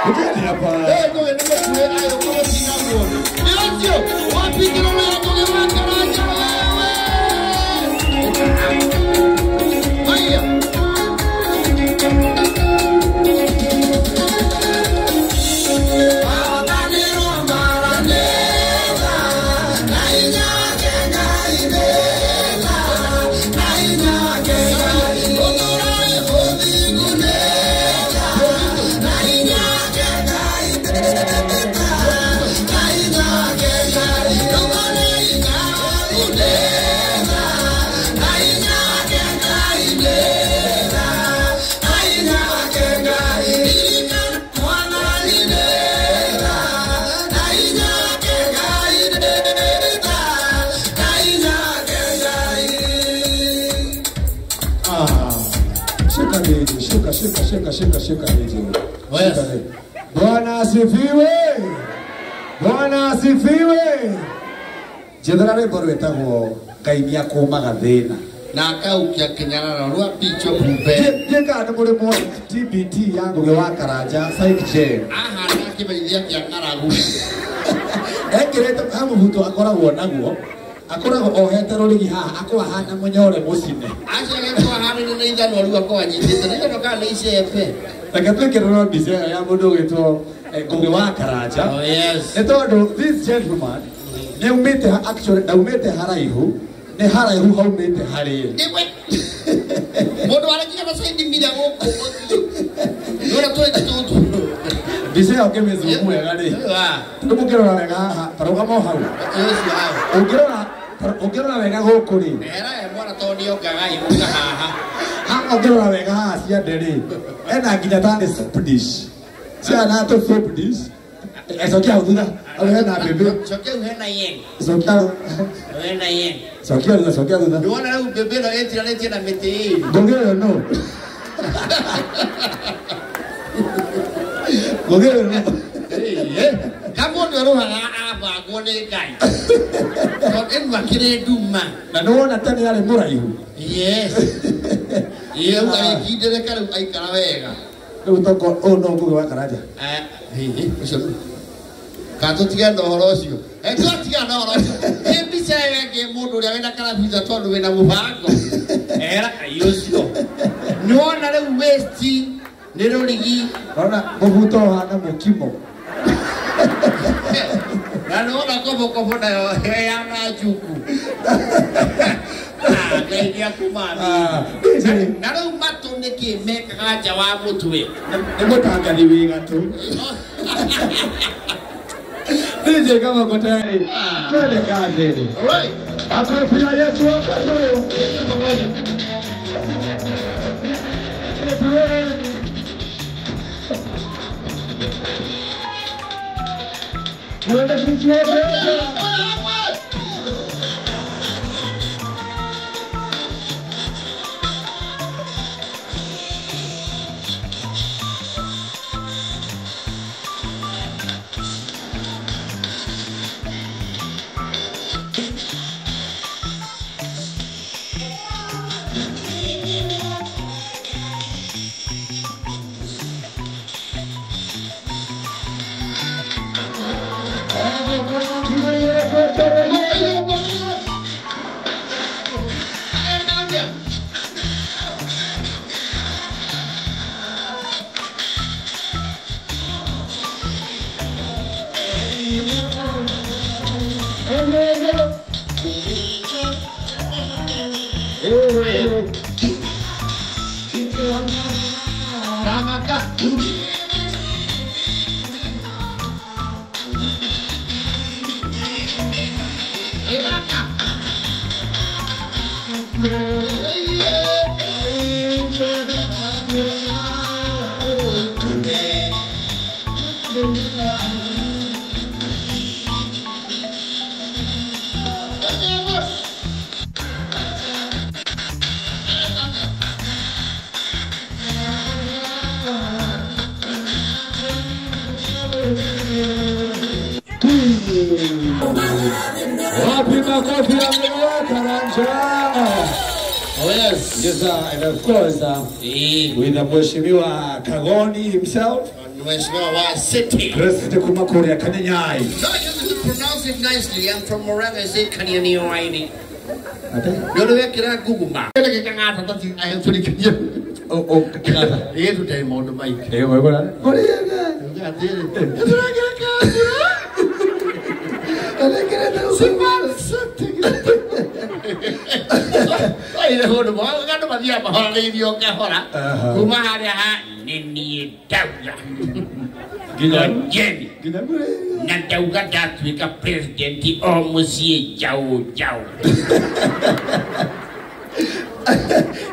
Ukeni hapa. Ngũgĩ nĩ mũkuhĩ agĩũka mũtinamuona. Nĩ ũcio wapi kĩrore ya Ngũgĩ wa Karanja wewe. Haya. Shika DJ, shika shika shika shika shika DJ. Oh, yes. Shika DJ. Bwana asifiwe. Bwana asifiwe. Njethera rwĩmbo rwĩtagwo Ngai nĩakũmaga thĩna. Na akaukia kĩnyararo rwa picho bumbe. Ndiĩ kana nĩ mũrĩ mwona TBT ya Ngũgĩ wa Karanja Psych Gen. Ahana kĩmenyithia kĩa ng'aragu. Ekĩrĩte he mũbuto akoragwo naguo. Akoragwo ohete rũrigi haha akorwo ahana mũnyore mũcine. Acio agĩkorwo ahanene na ithanwa rĩu akorwo anyitĩte na ithanwa kana nĩ icembe. Reke twĩkĩrĩrwo mbica ĩyo ya mũndũ ũgwĩtwo Ngũgĩ wa Karanja. Oh yes. Nĩ tondũ this gentleman nĩ aumĩte actually ndaumĩte haraihu, nĩ haraihu haumĩte harĩ. Nĩwe. Mũndũ waragia na saidi mira gũkũ. Nĩwona tũrĩ tũtũ. Mbica ĩyo ũngĩmĩzumu wega rĩ, tondũ mũngĩrora wega haha, ta rũgama o hau. Ũcio hau. Ũngĩrora wega gũkũ rĩ, Era e mwana tondũ nĩongaga ĩgũka haha. haha ũngĩrora wega haha ciande rĩ, ena nginya ta nĩ soup dish. Ciana tũ soup dish. Cokia hau thutha, hau hena mbĩmbĩ. Cokia hau hena yen. Cokia Hena yen. cokia thutha, cokia thutha. Nĩwona rĩu mbĩmbĩ ĩno ĩtiranĩtie na mĩtĩ ĩrĩ. Ngũgĩ ũyũ nũ? Ngũgĩ ũyũ nũ? Ka mũndũ arũhaga abangwo nĩ Ngai. Tondũ ĩno akĩrĩ nduma. Na nĩwona tene arĩ mũraihu. Yes. Ĩĩ rĩu agĩkindĩrĩka rĩu aikara wega. Rĩu toko ũyũ no Ngũgĩ wa Karanja. Hihi ũcio nũ? Kana tũtigane na ũhoro ũcio. Twatigana na ũhoro ũcio. Ĩ mbica ĩyo ĩngĩ mũndũ ũrĩa wĩna karabitha tondũ wĩna mũbango. Era kai ũcio. Nĩwona rĩu waste nĩ rũrigi. Ona mũbuto ũhana mũkimo. Na nĩwona kobokobo nayo heana njuku. Ngai nĩakũmathima. Na rĩu matũ nĩkĩ mekaga nja wa mũtwe? Nĩ mũtangathi wĩ gatũ. DJ kama uko tayari, twende kazi. Alright. Makofi ya Yesu wakati huo. Twende sisi wote. Wapi makofi ya Mungu wa Karanja? Oh yes. Yes, and of course, with the Mheshimiwa Kagoni himself. Mheshimiwa wa City. President kuma kuria Kanyanyai. No, you pronounce it nicely. I'm from Murang'a. I say Kanyanyai. Ate? Ndio wekira nguguma. Kile kang'ata tati ayaturikirie. O kang'ata. Ĩ tũtarĩ maũndũ maingĩ. Eh, wewe bora. Kuriaga. Aire hono mo ngano mathia mahoranĩirio kahora kuma harĩa ha nĩ niĩ ndauga nginya Ngojeni nginya na ndauga ndatuĩka president o mũciĩ njaũ njaũ.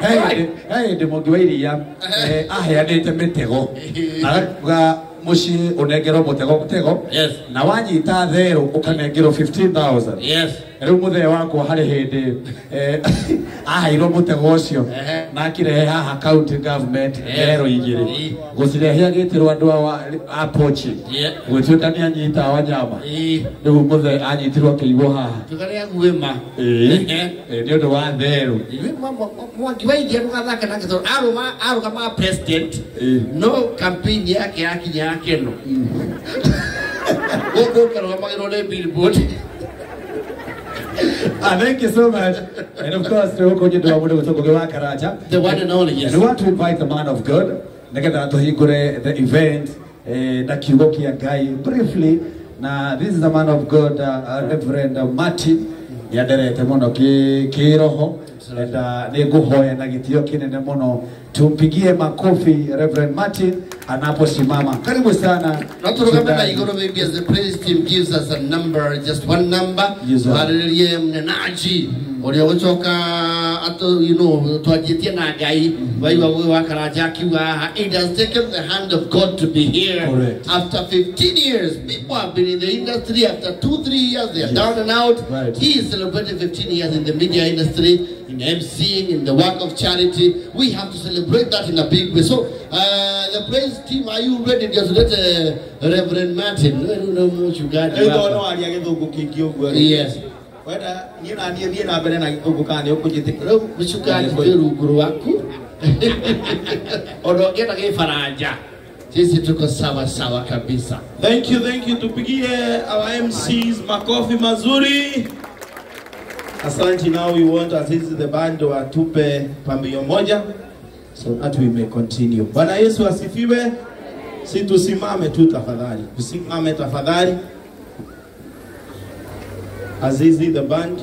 Hey, ndĩ mũngi wa iria aheanĩte mĩtego agauga mũciĩ ũnengerwo mũtego Yes. na wanyita therũ ũkanengerwo 15,000. Yes. Rĩu mũthee wakwa harĩ hĩndĩ aheirwo mũtego ũcio na akĩrehe haha county government therũ igĩrĩ gũcirehe agĩtĩrwo andũ a pochi gũtuĩka nĩ anyita wanyama. Rĩu mũthee anyitirwo akĩigwo haha Tukarĩa guĩma. Nĩ ũndũ wa therũ. Mwangi wa Iria ndũgathake nake tondũ arũgamaga president no campaign yake yakinya yake no gũkũ ũkĩrũgamagĩrwo nĩ billboard. Thank you so much. And of course, the one and only, yes. We want to invite the man of God. Nĩgetha tũhingũre the event na kiugo kĩa Ngai briefly. Na this is the man of God, Reverend Martin. Nĩanderete mũno kĩroho. And nĩngũhoya na gĩtĩo kĩnene mũno. Tumpigie makofi Reverend Martin anaposimama. Karibu sana. Na turugame na igoro maybe as the praise team gives us a number, just one number. Yes, sir. Hallelujah, mnenaji. Ũrĩa ũgũcoka atũ, you know, twanjĩtie na Ngai waigua ũgĩ wa Karanja akiuga haha, it has taken the hand of God to be here. Correct. After 15 years, people have been in the industry. After 2-3 years, they are down and out. Right. He is celebrating 15 years in the media industry, in MCing, in the work of charity. We have to celebrate that in a big way. So, the praise team, are you ready? Just let Reverend Martin. Yes. Wenda niĩ na niĩ thiĩ na mbere na gĩthũngũ kana nĩ ũkũnjĩtĩkĩra. Rĩu mũcukani twĩ rungu rwaku ona ũngĩenda gĩbaranja sisi tuko sawa sawa kabisa. Thank you, thank you. Tupigie our MCs makofi mazuri. Asante. Now we want Azizi the band watupe pambio moja so that we may continue. Bwana Yesu asifiwe. Si tusimame tu tafadhali. Tusimame tafadhali. Azizi the band.